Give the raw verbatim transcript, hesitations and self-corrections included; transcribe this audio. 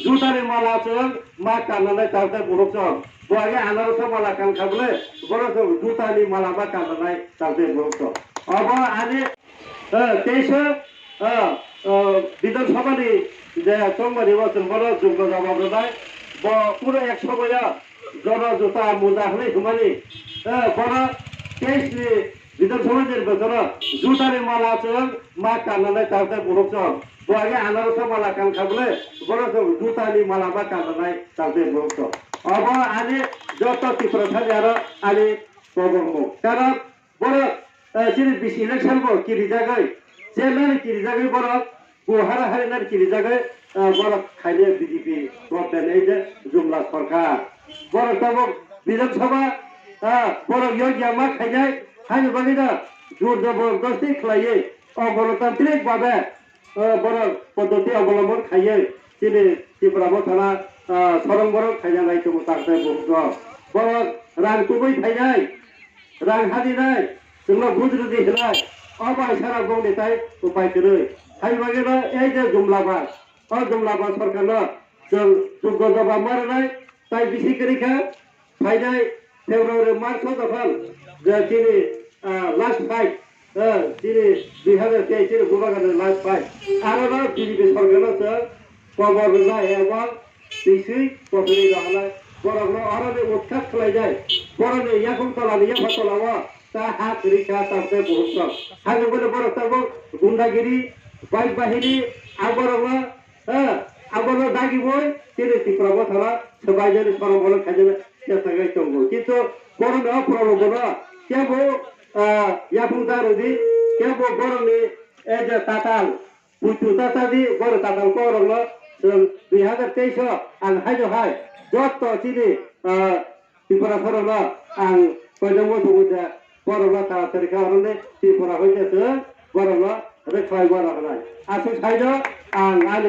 Jutani mala chwng ma kannanai tabuk tei borok chwng. Bo age anaroso mala kan kha bwle, borok chwng jutani mala ma kannanai tabuk tei borok chwng. Obo ani, eh, teisa, eh, eh, Bidhan Sabha ni je chongmani bo chwng bono jumbo jawab rwnai. Bo puro ek somoyo jono juta muja hwnwi hwnmani, eh, bono teis ni Bidhan Sabha ni bochoro jutani mala chwng ma kannanai tabuk tei borok chwng. Bo age anaroso mala kan kha bwle, bono chwng jutani mala ma kannanai tabuk tei borok chwng. Obo ani joto Tiprasani aro ani kobongmung. Karon borok, eh, chini bisi election bo kirijagwi, chairman kirijagwi borok, bo hara hari nani kirijagwi, eh, borok khaide B J P government ei je jumla sarkar. Borok tabuk Bidhan Sabha, eh, borok yokya ma khainai, haini bagwi no jor jabardasti khlaiwi, o gonotantrik babe, eh, borok poddoti obolombon khaiwi chini Tripura Mothana, eh, sorong borok khaina nai tongo tabuk tei borok. Borok rang tubui phainai, rang hadinai, chwngno bujrwdi hinai, o bai sara bongni tai upai kwrwi. Hai bagwino ei je jumla ba, o jumla ba sarkarno chwng joggo jawab ma rwnai, tai bisi kwrwi kha, phainai February, March o dophal je chini, ah, last fight, eh, chini dui hazar teis chini bubagrani last fight. Aro no B J P sarkarno chwng kobor rwnai eba twiswi kothorwi rw halai. Borokno oroni utkhat khlainai, borokni yaphang tolani yapha tolao ta ha kwrwi kha tabuk tei buhuk tong. Hakhe bono borok tabuk gundagiri, bike bahini, a borokno, eh, abono dagibo chini Tripura Mothano swbaijani sorong bolong khaijani chesagwi tongo. Kintu borokni o problem bono kebo, eh, yaphang ta rwdi, kebo borokni, eh, je tatal, Puitu ta ta di, boro tatal kok rok no chwng dui hazar teis o ang haino hai joto chini, ah, Tiprasa rok no ang koijakma tongo je borok no taratari khe oro ni Tripura hoi khe chwng borok no rwkhlai ma rok nai. Aswk sai no ang ani